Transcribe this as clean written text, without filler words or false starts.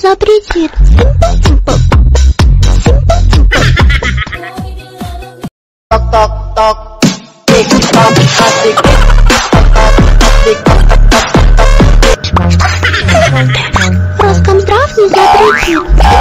запретит. Simple, simple. Simple, simple. Tok tok tok. Tik tok tik tik tok tok tik tok tok tok. Роскомздрав не запретит.